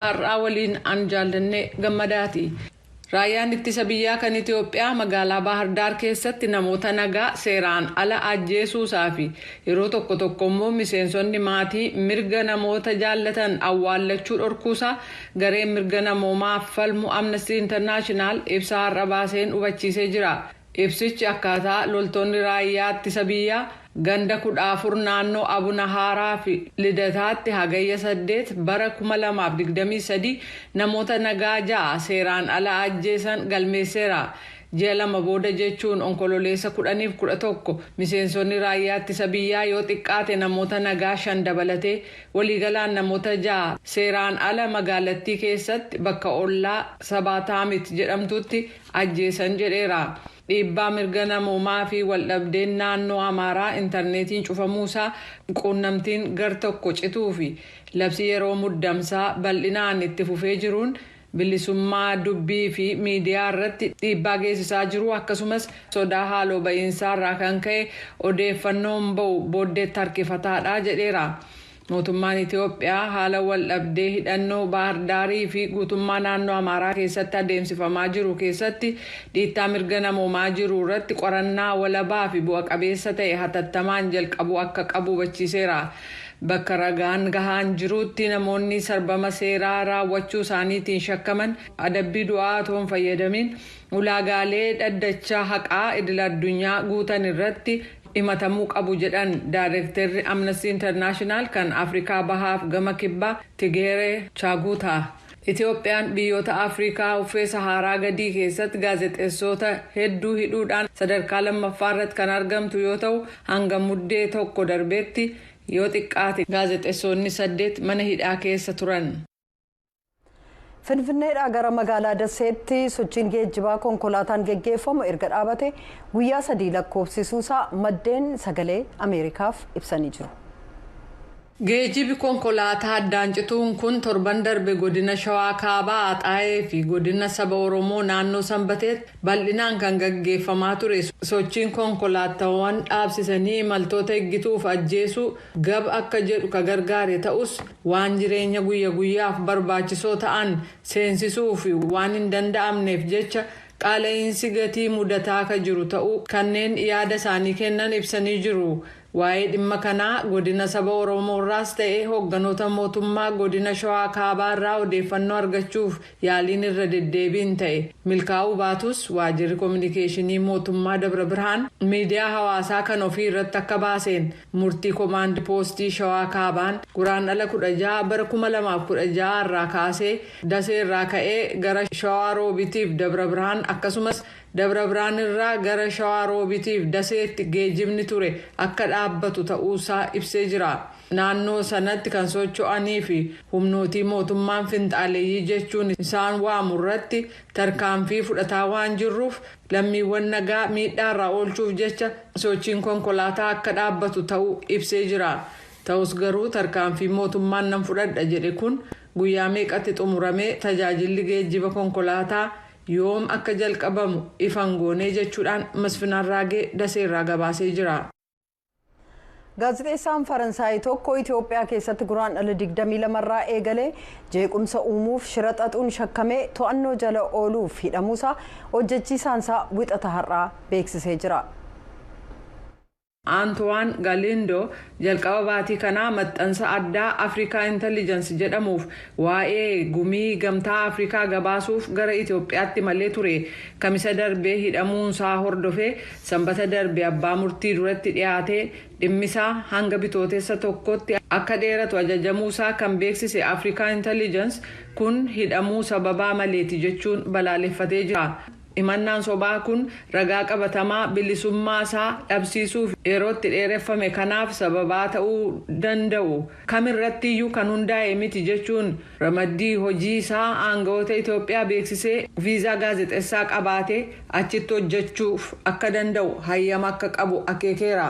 Har'aa waliin an Jaallannee Gammadaati. Raayyaan ittisa biyyaa kan Itiyoophiyaa magaalaa Baahirdaar keessatti namoota nagaa seeraan ala ajjeesuusaa fi yeroo tokko tokko immoo miseensonni maatii mirga namoota jaallatan awwaallachuu dhorkuusaa gareen mirga namoomaaf falmu Amnesty International ibsa har'a baaseen hubachiisee jira. Ibsichi akkaataa loltoonni raayyaa ittisa biyyaa ganda 14 naannoo Abuna Haaraa fi Lidataatti Hagayya 8 bara 2023 namoota nagaa 6 seeraan ala ajjeesan galmeesseera. Ji'a 2 booda jechuun Onkololeessa 10f 11 miseensonni raayyaa ittisa biyyaa yoo xiqqaate namoota nagaa 5 dabalatee waliigalaan namoota 6 seeraan ala magaalattii keessatti bakka ollaa Sabaataamit jedhamtutti ajjeesan jedheera. Dhiibbaa mirga namoomaa fi waldhabdeen naannoo Amaaraa intarneetiin cufamuusaa, quunnamtiin gar tokko cituu fi labsii yeroo muddamsaa bal'inaan itti fufee jiruun bilisummaa dubbii fi miidiyaa irratti dhiibbaa geessisaa jiru, akkasumas sodaa haaloo ba'iinsaa irraa kan ka'e odeeffannoon ba'u booddeetti harkifataadha jedheera. Mootummaan Itiyoophiyaa haala waldhabdee hidhannoo Baahirdaarii fi guutummaa naannoo Amaaraa keessatti adeemsifamaa jiru keessatti dhiittaa mirga namoomaa jiru irratti qorannaa walabaa fi bu'a qabeessa ta'e hatattamaan jalqabuu akka qabu hubachiiseera. Bakka ragaan gahaan jiruutti namoonni sarbama seeraa raawwachuu isaaniitiin shakkaman adabbii du'aa otoo hin fayyadamiin ulaagaalee dhaddacha haqaa idil-addunyaa guutan irratti himatamuu qabu jedhan Daayirektarri Amnesty International kan Afrikaa Bahaaf gama Kibbaa Tigeeree Chaaguutaa. Itiyoophiyaan biyyoota Afrikaa uffee Sahaaraa gadii keessatti gaazexeessota hedduu hidhuudhaan sadarkaa lammaffaa irratti kan argamtu yoo ta'u, hanga Muddee 1 darbeetti yoo xiqqaate gaazexeessonni 8 mana hidhaa keessa turan. Finfinneedhaa gara magaalaa Daseetti sochiin geejjibaa konkolaataan geggeeffamu erga dhaabate guyyaa 3 lakkoofsisuusaa maddeen Sagalee Ameerikaaf ibsanii jiru. Geejjibi konkolaataa addaan cituun kun torban darbe godina Shawaa Kaabaa Axaayee fi godina Saba Oromoo naannoo Sanbateetti bal'inaan kan gaggeeffamaa ture sochiin konkolaataawwan dhaabsisanii imaltoota eeggituuf ajjeesuu gab akka jedhu ka gargaare ta'us, waan jireenya guyya guyyaaf barbaachisoo ta'an seensisuu fi waan hin danda'amneef jecha qaala'iinsi gatii mudataa ka jiru ta'uu kanneen yaada isaanii kennan ibsanii jiru. Waa'ee dhimma kanaa godina Saba Oromoo irraas ta'ee hoogganoota mootummaa godina Shawaa Kaabaa irraa odeeffannoo argachuuf yaaliin irra deddeebiin ta'e milkaa'uu baatus, waajjirri koominikeeshinii mootummaa Dabra Birhaan miidiyaa hawaasaa kan ofii irratti akka baaseen murtii komaand poostii Shawaa Kaabaan Guraandhala 16 bara 2016 irraa kaasee Dasee irraa ka'ee gara Shawaa Roobitiif Dabra Birhaan, akkasumas Dabra Birhaan irraa gara Shawaa Roobitiif Daseetti geejjibni ture akka dhaabbatu ta'uusaa ibsee jira. Naannoo sanatti kan socho'anii fi humnootii mootummaan finxaaleeyyii jechuun isaan waamu irratti tarkaanfii fudhataa waan jirruuf, lammiiwwan nagaa miidhaarraa oolchuuf jecha sochiin konkolaataa akka dhaabbatu ta'uu ibsee jira. Ta'us garuu tarkaanfii mootummaan nan fudhadha jedhe kun guyyaa meeqatti xumuramee tajaajilli geejjiba konkolaataa yoom akka jalqabamu ifan goonee jechuudhaan Masfin Arraagee Daseerraa gabaasee jira. Gaazexeessaan Faransaay tokko Itoophiyaa keessatti Guraandhala 22 irraa eegalee jeequmsa uumuuf shira xaxuun shakkamee to'annoo jala ooluuf hidhamuusaa hojjechiisaansaa Wixata har'aa beeksisee jira. Antoine Galindo jalqaba baatii kanaa maxxansa addaa Africa Intelligence jedhamuuf waa'ee gumii Gamtaa Afrikaa gabaasuuf gara Itoophiyaatti malee ture. Kamisa darbee hidhamuunsaa hordofee Sanbata darbe abbaa murtii duratti dhiyaatee dhimmisaa hanga Bitootessa 1tti akka dheeratu ajajamuusaa kan beeksise Africa Intelligence kun hidhamuu sababaa maleeti jechuun balaaleffatee jira. Himannaan sobaa kun ragaa qabatamaa bilisummaa isaa dhabsiisuuf yerootti dheereffame kanaaf sababaa ta'uu danda'u kamirrattiyyuu kan hundaa'e miti jechuun ramaddii hojii isaa aangawoota Itoophiyaa beeksisee viizaa gaazexeessaa qabaatee achitti hojjechuuf akka danda'u hayyama akka qabu akeekeera.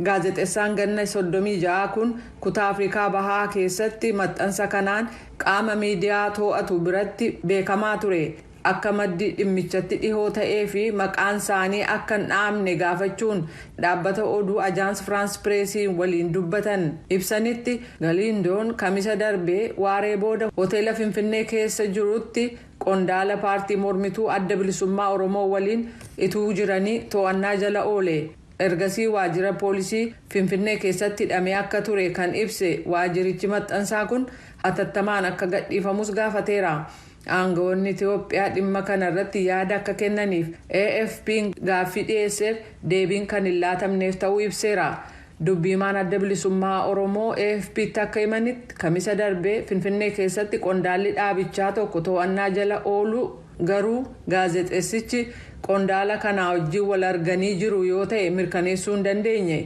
Gaazexeessaan ganna 36 kun kutaa Afrikaa Bahaa keessatti maxxansa kanaan qaama miidiyaa to'atu biratti beekamaa ture. Akka maddi dhimmichatti dhihoo ta'ee fi maqaan isaanii akka hin dhaamne gaafachuun dhaabbata oduu Ajaans Firaans Pireesii waliin dubbatan ibsanitti, Galiindoon Kamisa darbee waaree booda hoteela Finfinnee keessa jirutti qondaala paartii mormituu Adda Bilisummaa Oromoo waliin ituu jiranii to'annaa jala oole. Ergasii waajjira poolisii Finfinnee keessatti hidhamee akka ture kan ibse waajjirichi maxxansaa kun hatattamaan akka gadhiifamus gaafateera. Aangawoonni Itiyoophiyaa dhimma kana irratti yaada akka kennaniif AFP'n gaaffii dhiyeesseef deebiin kan hin laatamneef ta'uu ibseera. Dubbiimaan Adda Bilisummaa Oromoo AFP'tti akka himanitti, Kamisa darbee Finfinnee keessatti qondaalli dhaabichaa tokko to'annaa jala oolu garuu gaazexeessichi qondaala kanaa wajjin wal arganii jiru yoo ta'e mirkaneessuu hin dandeenye.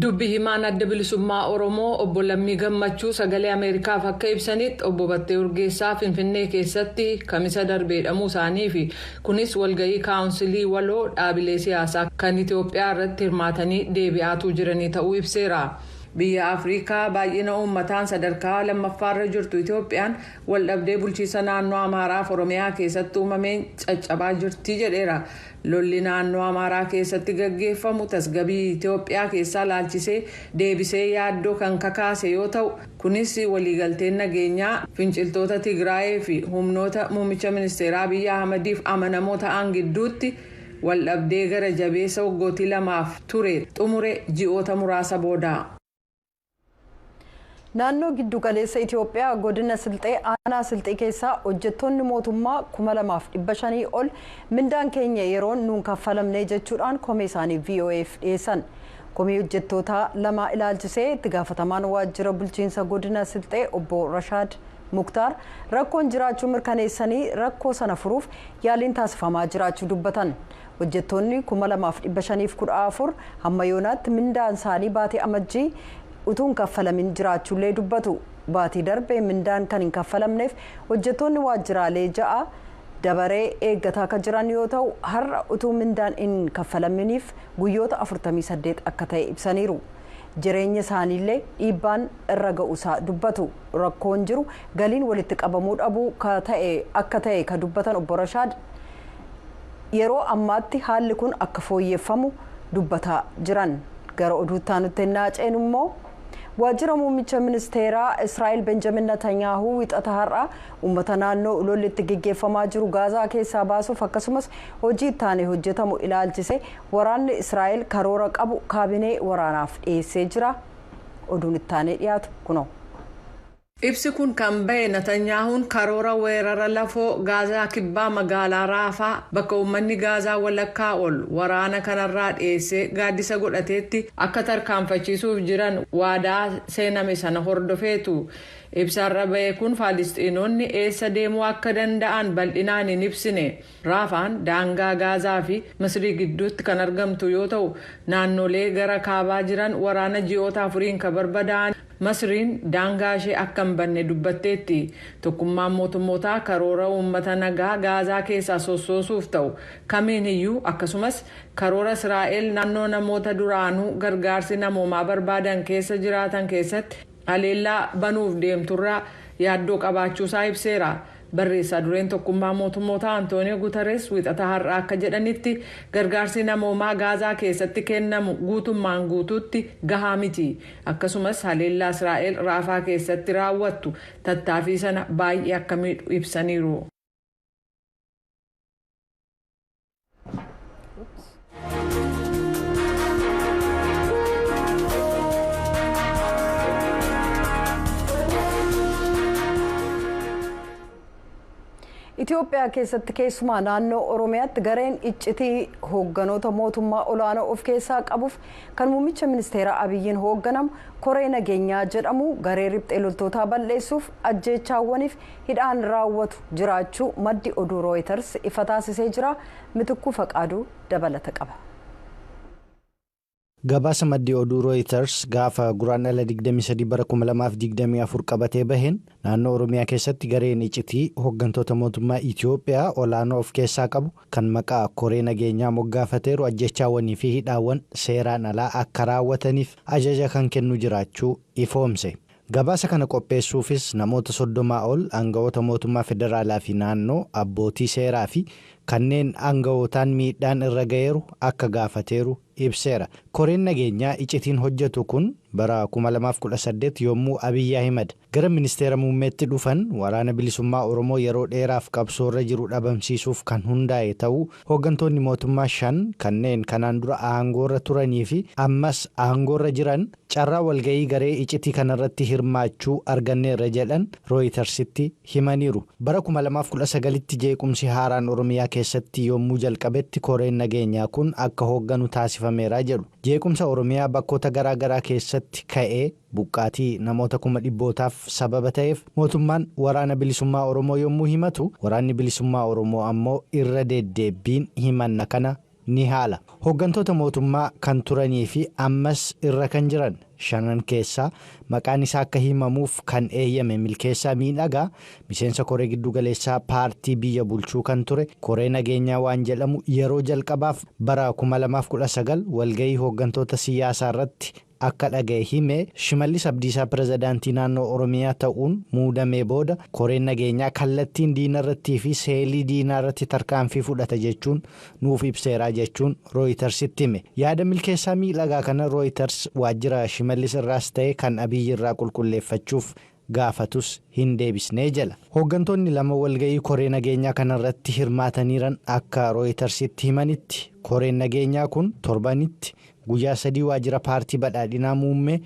Dubbi himaan Adda Bilisummaa Oromoo obbo Lammii Gammachuu Sagalee Ameerikaaf akka ibsanitti, obbo Battee Urgeessaa Finfinnee keessatti Kamisa darbee hidhamuu isaanii fi kunis walgahii kaawunsilii waloo dhaabilee siyaasaa kan Itoophiyaa irratti hirmaatanii deebi'aatuu jiranii ta'uu ibseera. Biyya Afrikaa baay'ina uummataan sadarkaa lammaffaarra jirtu Itoophiyaan waldhabdee bulchiisa naannoo Amaaraaf Oromiyaa keessatti uumameen caccabaa jirti jedheera. Lolli naannoo Amaaraa keessatti gaggeeffamu tasgabbii Itoophiyaa keessaa laalchisee deebisee yaaddoo kan kakaase yoo ta'u, kunis waliigalteen nageenyaa finciltoota Tigraayee fi humnoota muummicha ministeeraa Abiyyi Ahmadiif amanamoo ta'an gidduutti waldhabdee gara jabeessa waggootii 2f ture xumure ji'oota muraasa booda. Naannoo giddugaleessa Itoophiyaa, godina Silxee, aanaa Silxee keessaa hojjettoonni mootummaa 2500 ol mindaan keenya yeroon nuun kaffalamne jechuudhaan komee isaanii VOAf dhiyeessan. Komee hojjettoota lama ilaalchisee itti gaafatamaan waajjira bulchiinsa godina Silxee obbo Rashaad Muktaar rakkoon jiraachuu mirkaneessanii rakkoo sana furuuf yaaliin taasifamaa jiraachuu dubbatan. Hojjettoonni 2514 hamma yoonaatti mindaan isaanii baatee Amajjii utuu hin kaffalamin jiraachuullee dubbatu. Baatii darbee mindaan kan hin kaffalamneef hojjettoonni waajjiraalee 6 dabaree eeggataa akka jiran yoo ta'u, har'a utuu mindaan hin kaffalaminiif guyyoota 48 akka ta'e ibsaniiru. Jireenya isaaniillee dhiibbaan irra ga'uusaa dubbatu. Rakkoon jiru galiin walitti qabamuu dhabuu akka ta'e ka dubbatan obbo Rashaad, yeroo ammaatti haalli kun akka fooyyeffamu dubbataa jiran. Gara oduutti aanutti ennaa ceenu immoo, waajjira muummicha ministeeraa Israa'el Benjamin Netanyaahuu wixata har'a uummata naannoo lolli itti geggeeffamaa jiru Gaazaa keessaa baasuuf akkasumas hojii itti aanee hojjetamu ilaalchise waraanni Israa'el karoora qabu kaabinee waraanaaf dhiyeessee jira. Oduun itti aanee dhiyaatu kunoo. Ibsi kun kan bahe Natanyaahuun karoora weerara lafoo Gaazaa kibbaa magaalaa Raafaa, bakka uummanni Gaazaa walakkaa ol waraana kanarraa dhiyeessee gaaddisa godhateetti akka tarkaanfachiisuuf jiran waadaa seename sana hordofeetu. Ibsaarra bahe kun Faalistiinoonni eessa deemuu akka danda'an bal'inaan hin ibsine. Raafaan daangaa Gaazaa fi Misrii gidduutti kan argamtu yoo ta'u, naannolee gara kaabaa jiran waraana ji'oota 4n kan barbadaa'an Masriin daangaa ishee akka hin banne dubbatteetti. Tokkummaan Mootummootaa karoora uummata nagaa Gaazaa keessaa sossoosuuf ta'u kamiin iyyuu, akkasumas karoora Israa'el naannoo namoota duraanuu gargaarsi namoomaa barbaadan keessa jiraatan keessatti haleellaa banuuf deemturraa yaaddoo qabaachuusaa ibseera. Barreessaa dureen Tokkummaa Mootummoota Antooniyoo Guutarees wixata har'aa akka jedhanitti, gargaarsi namoomaa Gaazaa keessatti kennamu guutummaan guutuutti gahaa miti, akkasumas haleellaa Israa'el Raafaa keessatti raawwattu tattaaffii sana baay'ee akka miidhu ibsaniiru. Itoophiyaa keessatti, keessumaa naannoo Oromiyaatti, gareen iccitii hoogganoota mootummaa olaanoo of keessaa qabuuf kan muummicha ministeera Abiyyiin hoogganamu koree nageenyaa jedhamu garee riphxee loltootaa balleessuuf ajjeechaawwaniif hidhaan raawwatu jiraachuu maddi oduu Rooyiters ifa taasisee jira. Mitikkuu Faqaaduu dabalata qaba. Gabaasa maddi oduu Rooyiters gaafa Guraandhala 23 bara 2024 qabatee baheen, naannoo Oromiyaa keessatti gareen iccitii hooggantoota mootummaa Itoophiyaa olaanoo of keessaa qabu kan maqaa koree nageenyaa moggaafateeru ajjechaawwanii fi hidhaawwan seeraan alaa akka raawwataniif ajaja kan kennu jiraachuu ifoomse. Gabaasa kana qopheessuufis namoota 30 ol aangawoota mootummaa federaalaa fi naannoo, abbootii seeraa fi kanneen aangawootaan miidhaan irra ga'eeru akka gaafateeru ibseera. Koreen nageenyaa iccitiin hojjetu kun bara 2018 yommuu Abiyyi Ahimad gara ministeera muummeetti dhufan waraana bilisummaa Oromoo yeroo dheeraaf qabsoorra jiru dhabamsiisuuf kan hundaa'e ta'uu hooggantoonni mootummaa 5 kanneen kanaan dura aangoorra turanii fi ammas aangoorra jiran carraa walga'ii garee iccitii kanarratti hirmaachuu arganneerra jedhan Rooyitersitti himaniiru. Bara 2019tti jeequmsi haaraan Oromiyaa keessatti yommuu jalqabetti koreen nageenyaa kun akka hoogganu taasifameera jedhu. Jeequmsa Oromiyaa bakkoota garaa garaa keessatti ka'ee buqqaatii namoota 100,000 sababa ta'eef mootummaan waraana bilisummaa Oromoo yommuu himatu, waraanni bilisummaa Oromoo ammoo irra deddeebiin himanna kana ni haala. Hooggantoota mootummaa kan turanii fi ammas irra kan jiran 5 keessaa maqaan isaa akka himamuuf kan eeyyame Milkeessaa Miidhagaa miseensa koree giddugaleessaa paartii biyya bulchuu kan ture koree nageenyaa waan jedhamu yeroo jalqabaaf bara 2019 walga'ii hooggantoota siyaasaa irratti akka dhaga'e hime. Shimallis Abdiisaa pirezidaantii naannoo Oromiyaa ta'uun muudamee booda koreen nageenyaa kallattiin diinarrattii fi seelii diinarratti tarkaanfii fudhata jechuun nuuf ibseeraa jechuun Rooyitersitti hime. Yaada Milkeessaa Miidhagaa kana Rooyiters waajjira Shimallis irraas ta'e kan Abiyyi irraa qulqulleeffachuuf gaafatus hin deebisnee jala. Hooggantoonni 2 walga'ii koree nageenyaa kanarratti hirmaataniiran akka Rooyitersitti himanitti koreen nageenyaa kun torbanitti guyyaa 3 waajjira paartii badhaadhinaa muummee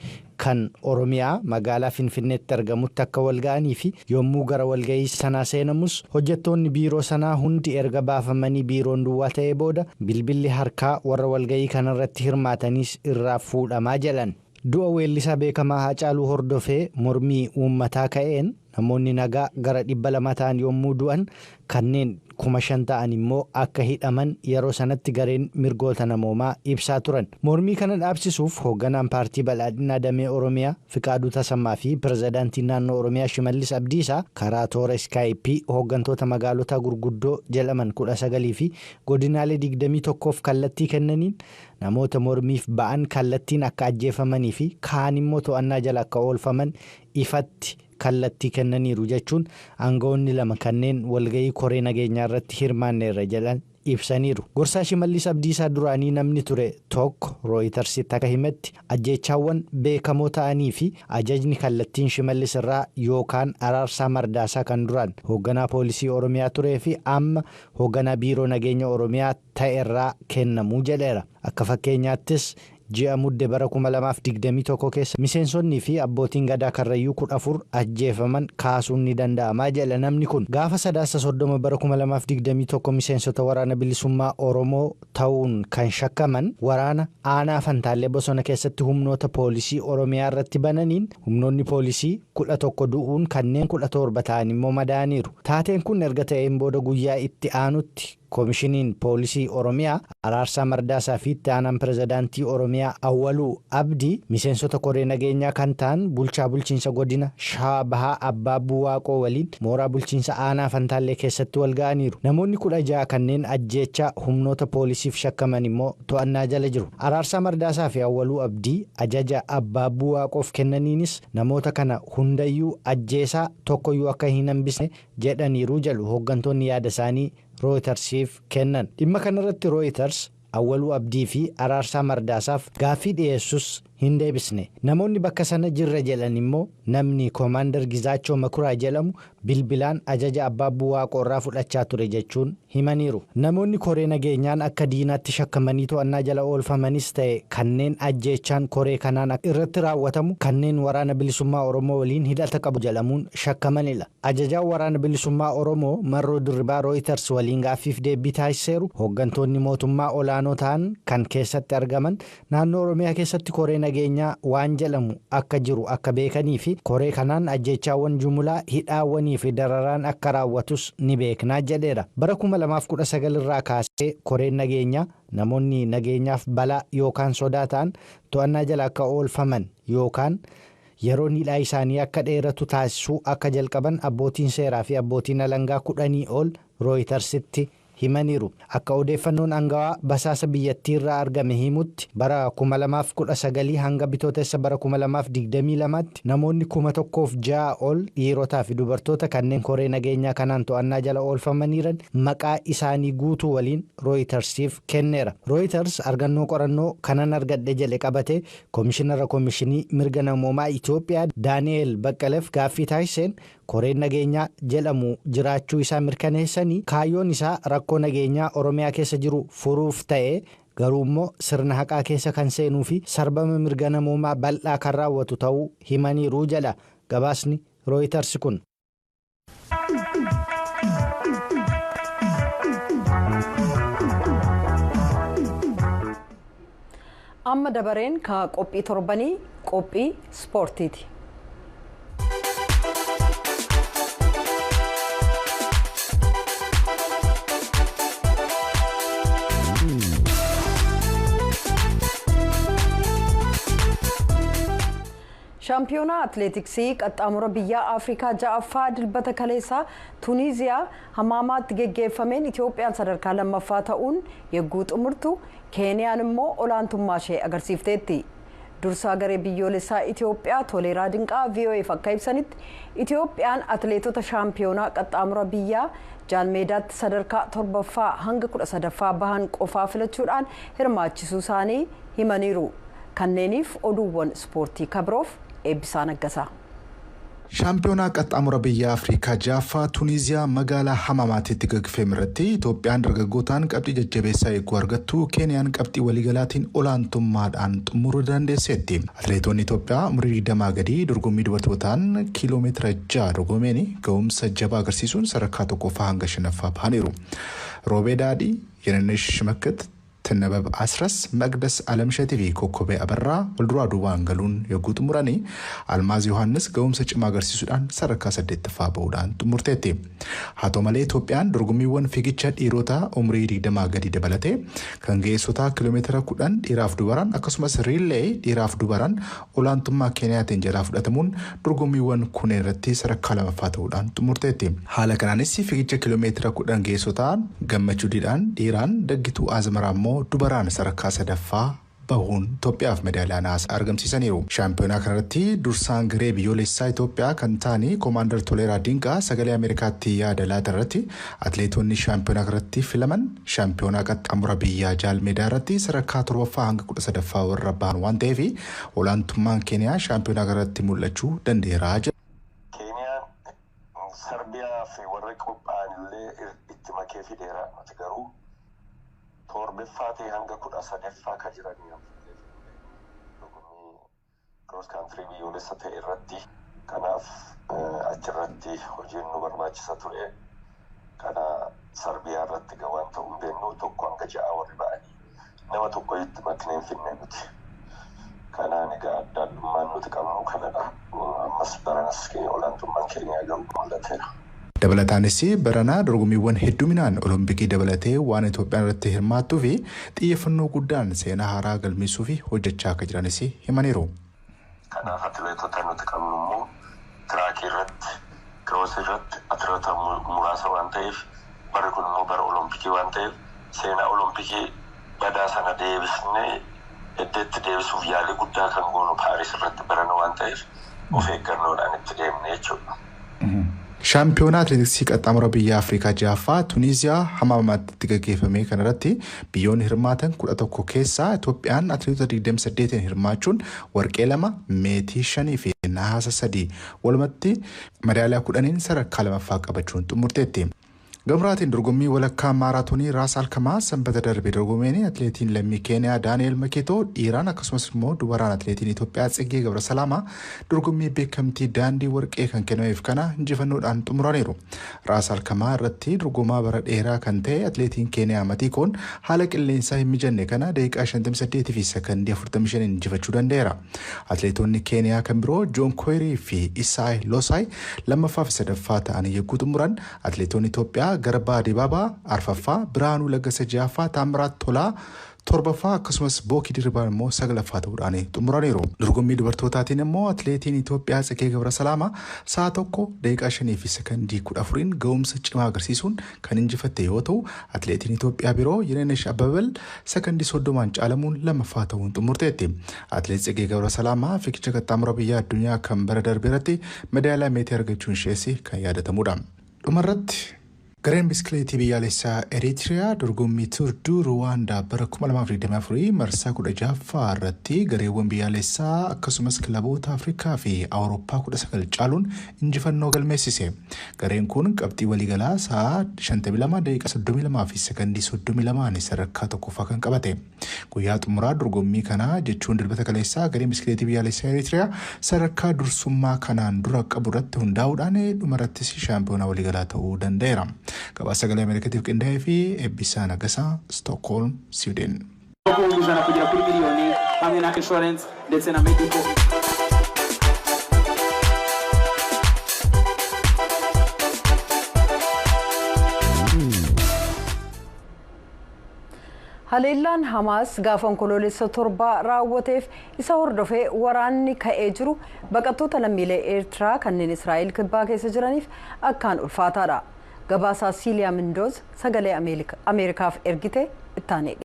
kan Oromiyaa magaalaa Finfinneetti argamutti akka walga'anii fi yommuu gara walga'ii sanaa seenamus hojjettoonni biiroo sanaa hundi erga baafamanii biiroon duwwaa ta'ee booda bilbilli harkaa warra walga'ii kanarratti hirmaataniis irraa fuudhamaa jedhan. Du'a weellisaa beekamaa Haacaaluu hordofee mormii uummataa ka'een namoonni nagaa gara 200 ta'an yommuu du'an kanneen 5,000 ta'an immoo akka hidhaman yeroo sanatti gareen mirgoota namoomaa ibsaa turan. Mormii kana dhaabsisuuf hoogganaan paartii badhaadhinaa damee Oromiyaa Fiqaaduu Tasammaa fi pirezidaantiin naannoo Oromiyaa Shimallis Abdiisaa karaa toora iskaayipii hooggantoota magaalotaa gurguddoo jedhaman 19 fi godinaalee 21 kallattii kennaniin namoota mormiif ba'an kallattiin akka ajjeefamanii fi kaan immoo to'annaa jala akka oolfaman ifatti kallattii kennaniiru jechuun aangawoonni 2 kanneen walga'ii koree nageenyaa irratti hirmaanneerra jedhan ibsaniiru. Gorsaa Shimallis Abdiisaa duraanii namni ture tokko Rooyitersitti akka himetti ajjeechaawwan beekamoo ta'anii fi ajajni kallattiin Shimallis irraa yookaan Araarsaa Mardaasaa kan duraan hoogganaa poolisii Oromiyaa turee fi amma hoogganaa biiroo nageenya Oromiyaa ta'erraa kennamuu jedheera. Akka fakkeenyaattis ji'a mudde bara 2021 keessa miseensonnii fi abbootiin gadaa Karrayyuu 14 ajjeefaman kaasuun ni danda'amaa jedha namni kun. Gaafa 30 bara 2021 miseensota waraana bilisummaa Oromoo ta'uun kan shakkaman waraana aanaa Fantaallee bosona keessatti humnoota poolisii Oromiyaa irratti bananiin humnoonni poolisii 11 du'uun kanneen 17 ta'an immoo madaa'aniiru. Taateen kun erga ta'een booda guyyaa itti aanutti Koomishiniin Poolisii Oromiyaa Araarsaa Mardaasaa fi itti aanaan pirezidaantii Oromiyaa Awwaluu Abdii miseensota koree nageenyaa kan ta'an bulchaa bulchiinsa godina Shawaa Bahaa Abbaa Buwaaqoo waliin mooraa bulchiinsa aanaa Fantaallee keessatti wal ga'aniiru. Namoonni 16 kanneen ajjeechaa humnoota poolisiif shakkaman immoo to'annaa jala jiru. Araarsaa Mardaasaa fi Awwaluu Abdii ajaja Abbaa Buwaaqoof kennaniinis namoota kana hundayyuu ajjeesaa tokkoyyuu akka hin hambisne jedhaniiru jedhu hooggantoonni yaada isaanii Rooyitersiif kennan. Dhimma kanarratti Rooyiters Awwaluu Abdii fi Araarsaa Mardaasaaf gaaffii dhiyeessus hin deebisne. Namoonni bakka sana jirra jedhan immoo namni Koomaandar Gizaachoo Makuraa jedhamu bilbilaan ajaja Abbaa Buwaaqoo irraa fudhachaa ture jechuun himaniiru. Namoonni koree nageenyaan akka diinaatti shakkamanii to'annaa jala oolfamanis ta'e kanneen ajjeechaan koree kanaan irratti raawwatamu kanneen waraana bilisummaa Oromoo waliin hidhata qabu jedhamuun shakkamanidha. Ajajaan waraana bilisummaa Oromoo Marroo Dirribaa Rooyiters waliin gaaffiif deebii taasiseeru hooggantoonni mootummaa olaanoo ta'an kan keessatti argaman naannoo Oromiyaa keessatti koree nageenyaa waan jedhamu akka jiru akka beekanii fi koree kanaan ajjeechaawwan jumlaa hidhaawwanii fi dararaan akka raawwatus ni beeknaa jedheera. Bara 2019 irraa kaasee koreen nageenyaa namoonni nageenyaaf balaa yookaan sodaa ta'an to'annaa jala akka oolfaman yookaan yeroon hidhaa isaanii akka dheeratu taasisuu akka jalqaban abbootiin seeraa fi abbootiin alangaa 10 ol Rooyitersitti Himaniiru. Akka odeeffannoon angawaa basaasa biyyattiirraa argame himutti, bara 2019 hanga Bitootessa bara 2022tti namoonni 1006 ol dhiirotaa fi dubartoota kanneen koree nageenyaa kanaan to'annaa jala oolfamaniiran maqaa isaanii guutuu waliin Rooyitarsiif kenneera. Rooyitars argannoo qorannoo kanan argadhe jedhe qabate Koomishinara Koomishinii Mirga Namoomaa Itoophiyaa Daani'eel Baqqaleef gaaffii taasiseen, koreen nageenyaa jedhamu jiraachuu isaa mirkaneessanii, kaayyoon isaa rakkoo nageenyaa Oromiyaa keessa jiru furuuf ta'e, garuu immoo sirna haqaa keessa kan seenuu fi sarbama mirga namoomaa bal'aa kan raawwatu ta'uu himaniiru jedha gabaasni Rooyitars kun. Amma dabareen ka qophii torbanii, qophii ispoortiiti. Shaampiyoonaa atileetiksii qaxxaamura biyyaa Afrikaa ja'affaa Dilbata kaleessaa Tuuniiziyaa Hamaamaatti geggeeffameen Itoophiyaan sadarkaa lammaffaa ta'uun yegguu xumurtu, Keeniyaan immoo olaantummaa ishee agarsiifteetti. Dursaa garee biyyoolessaa Itoophiyaa Toleeraa Dinqaa VOAf akka ibsanitti, Itoophiyaan atileetota shaampiyoonaa qaxxaamura biyyaa Jaalmeedaatti sadarkaa torbaffaa hanga 13ffaa bahan qofaa filachuudhaan hirmaachisuu isaanii himaniiru. Kanneeniif oduuwwan ispoortii kabiroof Eebbisaa Naggasaa. Shaampiyoonaa qaxxaamura biyya Afrikaa ja'affaa Tuuniiziyaa magaalaa Hamamaatitti gaggeeffame irratti Itoophiyaan dargaggootaan qabxii jajjabeessaa eeguu argattu, Keeniyaan qabxii waliigalaatiin olaantummaadhaan xumuruu dandeesseetti. Atileetonni Itoophiyaa umurii 20 gadii dorgommii dubartootaan kiiloomeetira 6 dorgomeen ga'umsa jabaa agarsiisuun sadarkaa tokkoffaa hanga shanaffaa bahaniiru. Roobee Daadhii, Yenenesh Shimakkat, Tinnabab Asras, Maqdas Alamsheetii fi Kokkobee Abarraa walduraa duubaan galuun yogguu xumuranii, Almaaz Yohaannis ga'umsa cimaa agarsiisuudhaan sadarkaa saddeettaffaa bahuudhaan xumurteetti. Haa ta'u malee, Itoophiyaan dorgommiiwwan fiigicha dhiirota umurii 20 gadii dabalatee kan ga'eessotaa kiiloomeetira 10 dhiiraaf dubaraan, akkasumas riillee dhiiraaf dubaraan olaantummaa Keeniyaatiin jalaa fudhatamuun dorgommiiwwan kunneen irratti sadarkaa lamaffaa ta'uudhaan xumurteetti. Haala kanaanis fiigicha kiiloomeetira 10 ga'eessotaan Gammachuu Didhaan dhiiraan, Daggituu Azmaraa immoo dubaraan sadarkaa sadaffaa bahuun Itoophiyaaf medaaliyaa naasaa argamsiisaniiru. Shaampiyoonaa kanarratti dursaan garee biyyoolessaa Itoophiyaa kan ta'an Koomaandar Toleeraa Dinqaa Sagalee Ameerikaatti yaada laatan irratti, atileetonni shaampiyoonaa kanarratti filaman shaampiyoonaa qaxxaamura biyyaa Jaalmeedaa irratti sadarkaa torbaffaa hanga 13ffaa warra bahan waan ta'eef olaantummaan Keeniyaa shaampiyoonaa kanarratti mul'achuu danda'eera jedhu. Keeniyaan Sarbiyaa fi warra qophaa'an illee itti makee fideera. Nuti garuu torbeffaa ta'e hanga 13ffaa kan jiranii dorgommii cross country biyyoolessa ta'e irratti. Kanaaf achirratti hojiin nu barbaachisa ture. Kana Sarbiyaa irratti egaa waan ta'u hin beeknu, 1 hanga 6 warri ba'anii nama tokko itti maknee hin finne nuti. Kanaan egaa adda addummaan nuti qabnu kanadha. Ammas baranas olaantummaan keenya garuu mul'ateera. Dabalataanis baranaa dorgommiiwwan hedduminaan Olompikii dabalatee waan Itoophiyaan irratti hirmaattuu fi xiyyeeffannoo guddaan seenaa haaraa galmeessuu fi hojjechaa akka jiranis himaniiru. Kanaaf atileetota nuti qabnu immoo tiraakii irratti, kiroosii irratti atileetota muraasa waan ta'eef, barri kun immoo bara Olompikii waan ta'eef, seenaa Olompikii badaa sana deebisnee iddeetti deebisuuf yaalii guddaa kan goonu Paaris irratti barana waan ta'eef, of eeggannoodhaan itti deemne jechuudha. Shaampiyoonaa atileetiksii qaxxaamura biyya Afrikaa ja'affaa Tuniiziyaa Hamaamaatti gaggeeffame kanarratti biyyoonni hirmaatan 11 keessaa Itoophiyaan atileetota 28 hirmaachuun warqee lama, meetii shanii fi nahaasa sadii, walumatti madaaliyaa 10n sadarkaa lamaffaa qabachuun xumurteetti. Gamraatiin dorgommii walakkaa maaraatoonii Raas Alkamaa Sanbata darbe dorgomeen atileetiin lammii Keeniyaa Daani'eel Makeetoo dhiiraan, akkasumas immoo dubaraan atileetiin Itoophiyaa Tsiggee Gabrasalaama dorgommii beekamtii daandii warqee kan kennameef kana injifannoodhaan xumuraniiru. Raas Alkamaa irratti dorgomaa bara dheeraa kan ta'e atileetiin Keeniyaa Matiikoon haala qilleensaa hin mijanne kana daqiiqaa 58 fi sakandii 45 injifachuu danda'eera. Atileetonni Keeniyaa kan biroo Joon Koyirii fi Isaay Loosaay lammaffaa fi sadaffaa ta'anii yogguu xumuran, atileetonni Itoophiyaa Garbaa Dibaabaa arfaffaa, Birhaanuu Laggasa ja'affaa, Taamiraat Tolaa 7ffaa akkasumas Bookii Dirribaan immoo 9ffaa ta'uudhaan xumuraniiru. Dorgommii dubartootaatiin immoo atileetiin Itoophiyaa Tsigee Gabrasalaama sa'a 1:05:14 ga'umsa cimaa agarsiisuun kan injifatte yoo ta'u, atileetiin Itoophiyaa biroo Yenenesh Abbabal sekondii 30n caalamuun 2ffaa ta'uun xumurteetti. Atileet Tsigee Gabrasalaama fiigicha qaxxaamura biyya addunyaa kan bara darbe irratti medaaliyaa meetii argachuun ishees kan yaadatamudha. Dhumarratti, gareen biskileetii biyyaalessaa Eritiriyaa dorgommii Tour du Ruwaandaa bara 2024 marsaa 16ffaa irratti gareewwan biyyaalessaa akkasumas kilaboota Afrikaa fi Awurooppaa 19 caaluun injifannoo galmeessise. Gareen kun qabxii waliigalaa sa'a 52 daqiiqaa 32 fi sekondii 32 sadarkaa tokkoffaa kan qabate. Guyyaa xumuraa dorgommii kanaa jechuun Dilbata kaleessaa gareen biskileetii biyyaalessaa Eritiriyaa sadarkaa dursummaa kanaan dura qabu irratti hundaa'uudhaan dhumarrattis shaampiyoonaa waliigalaa ta'uu danda'eera. Gabaasa Sagalee Ameerikaatiif qindaa'ee fi Eebbisaa Nagasaa, Stookholm, Siwiidin. 100,000 kugera kuri miliyoni hamwe na insurance ndetse na medical. Haleellaan Hamaas gaafa Onkoloolessa 7 raawwateef isa hordofee waraanni ka'ee jiru baqattoota lammiilee Eertiraa kanneen Israa'el kibbaa keessa jiraniif akkaan ulfaataadha. Gabaasaa Siiliyaa Mindoz Sagalee Ameerikaaf ergite ittaanee.